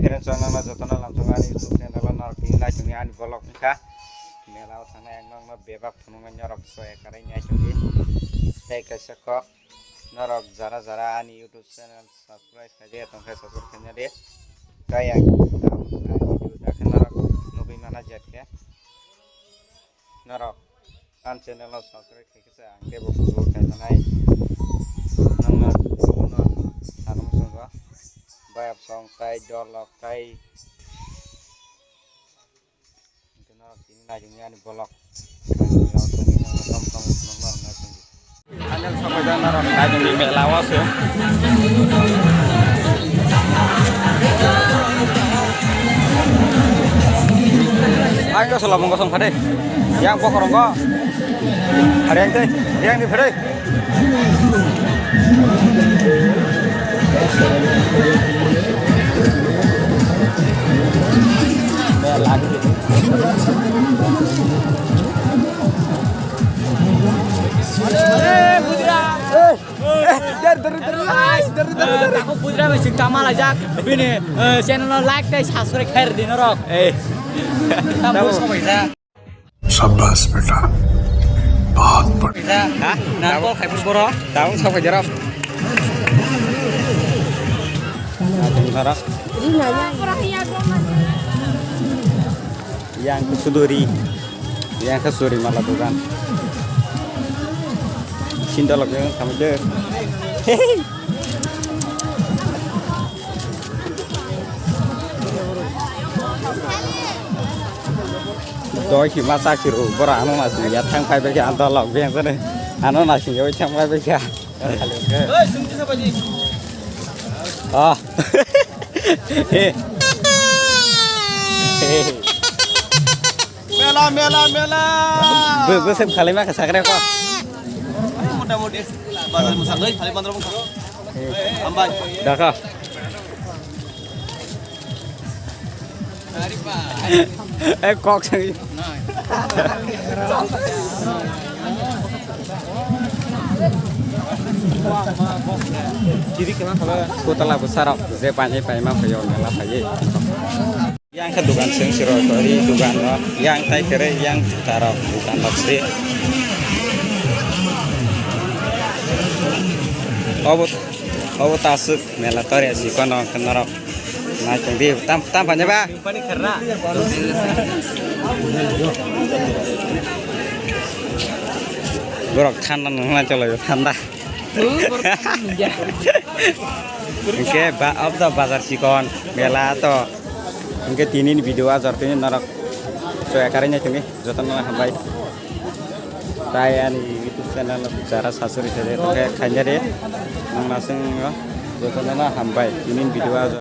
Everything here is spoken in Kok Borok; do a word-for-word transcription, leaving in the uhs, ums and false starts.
Friends, ang nokno jotono lamsongo ani YouTube channel o norok tini naisingni ani vlog wngkha. Mela o thangnai ang nokno bebak phunuknai norok soya karai naisingdi. Tei kaisa kok norok jara jara ani YouTube channel subscribe khaijak tongkhe subscribe khaina di. Tei ang video dakhe norok nugwi mana jet khe. Norok ang channel no subscribe khaikhe se ang kebo kubo kaimanai. Nangno kubono sanung sungo. Bayap song tai dolok tai. Hingke norok tini naisingni ani vlog. Ang vlog tini nangno tom tom phunukno hwnna singdi. Final sopaijak norok naisingni mela o se. Ang ko solo mongko song phade. Yang bokorong ko. Hari yang tei, yang di phade. Mela. Dari, dari, dari, dari, dari, dari. Aku putra masih tama lajak. Bini, eh, channel no like tei subscribe khair di norok. Eh. Tamu sobai sa. शाबाश बेटा, बहुत बढ़िया। Ha? Nang kol khai boro. Tamu sobai jarap. Tamu nara. Yang suduri. Yang ke suri mala dugan. Sindalok yang sama je. Doi si masa kiru bora ano nasi ya thang pai bagi anta lok beng sene. Ano nasi ya thang pai bagi. Ah. Mela, mela, mela. Bo, bo sem khalai ma kha sakre ko. Mota moti. Bazar musa doi, khalai pandra musa. Hambai. Dakha. Eh, kok sang. Kutala bwsarok je painai paima phaio mela phaiwi. Yang khe dugan seng siro tori dugan no yang tai kere yang tarok dugan lok se. Obo obo tasuk mela tori asi kono norok. Nai tong di tam tam panya ba. Borok thanda nang na cholo thanda. Hingke ba, ob to bazar chikon, mela to. Hingke tini ni video ajor tini norok soya karinai tini jotono hambai. Tai ani YouTube channel jara sasuri sede tongke khainjari nang nasing jotono hambai tini ni video ajor.